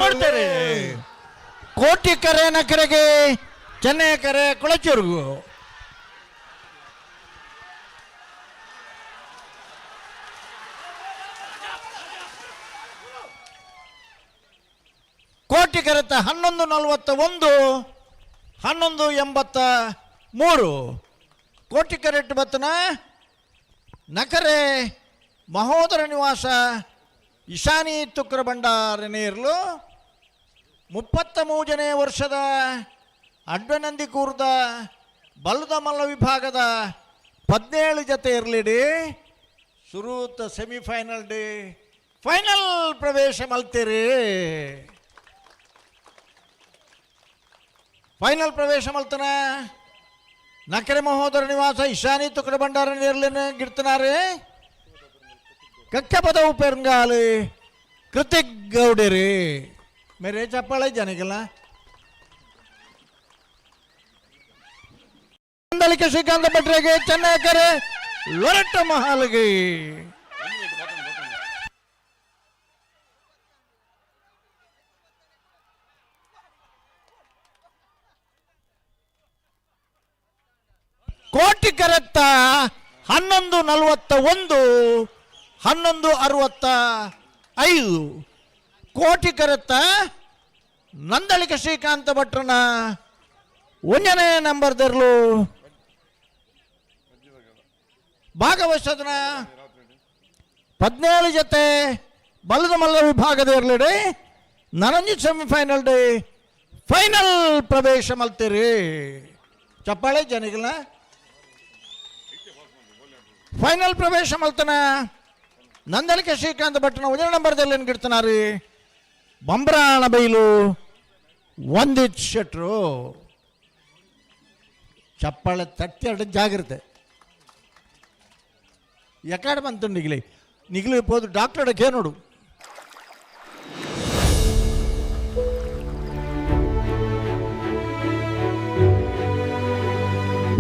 ಕೊಡ್ತಾರೆ. ಕೋಟಿ ಕರೆ ನಕರೆಗೆ, ಚೆನ್ನೈ ಕರೆ ಕೊಳಚೂರ್ಗು. ಕೋಟಿ ಕರೆತ 11:41, 11:83. ಕೋಟಿ ಕರೆಟ್ ಬತ್ತನ ನಕರೆ ಮಹೋದರ ನಿವಾಸ ಇಶಾನಿ ತುಕ್ರ ಭಂಡಾರ ನೇರ್ಲು. 33ನೇ ವರ್ಷದ ಅಡ್ವನಂದಿಕೂರ್ದ ಬಲ್ಲದ ಮಲ್ಲ ವಿಭಾಗದ 17 ಜತೆ ಇರಲಿಡಿ ಸುರೂತ semifinal day final ಪ್ರವೇಶ ಮಲ್ತೀರಿ. ಫೈನಲ್ ಪ್ರವೇಶ ಮಲ್ತನ ನಕರೆ ಮಹೋದರ ನಿವಾಸ ಇಶಾನಿ ತುಕಡ ಭಂಡಾರ ನೇರ್ಲಿನ ಗಿಡ್ತನಾರೆ ಕಕ್ಕಪದವು ಪೆರಂಗಾಲು ಕೃತಿಕ್ ಗೌಡರಿ. ಮೇರೆ ಚಪ್ಪಾಳೆ ಜನಗಿಲ್ಲ. ನಂದಳಿಕೆ ಶ್ರೀಕಾಂತ ಭಟ್ರಿಗೆ, ಚೆನ್ನಕರೆ ಲೊರಟ್ಟ ಮಹಾಲ್ಗೆ. ಕೋಟಿ ಕರೆತ್ತ 11:41, 11:65. ಕೋಟಿ ಕರೆತ್ತ ನಂದಳಿಕ ಶ್ರೀಕಾಂತ ಭಟ್ರನ ಒಂದನೇ ನಂಬರ್ ದರ್ಲು ಭಾಗವಹಿಸೋದನ 17 ಜೊತೆ ಬಲದ ಮಲ್ಲ ವಿಭಾಗದ ಇರಲಿಡಿ ನನಂಜಿ semifinal day final ಪ್ರವೇಶ ಮಲ್ತೀರಿ. ಚಪ್ಪಾಳೆ ಜನಿಗಳ. ಫೈನಲ್ ಪ್ರವೇಶ ಮಲ್ತನ ನಂದಳಿಕೆ ಶ್ರೀಕಾಂತ ಭಟ್ರನ ಒಂದನೇ ನಂಬರ್ದಲ್ಲಿ ಗಿಡ್ತನಾರಿ ಬಂಬ್ರಾಣ ಬೈಲು ವಂದಿತ್ ಶೆಟ್ರು. ಚಪ್ಪಾಳೆ ತಟ್ಟಿ ಎರಡು ಜಾಗ್ರತೆ. ಎಕಾಡೆ ಬಂತು ನಿಗ್ಲಿ ನಿಗ್ಲಿ ಪೋದು ಡಾಕ್ಟರ್ ಕೇನೋಡು.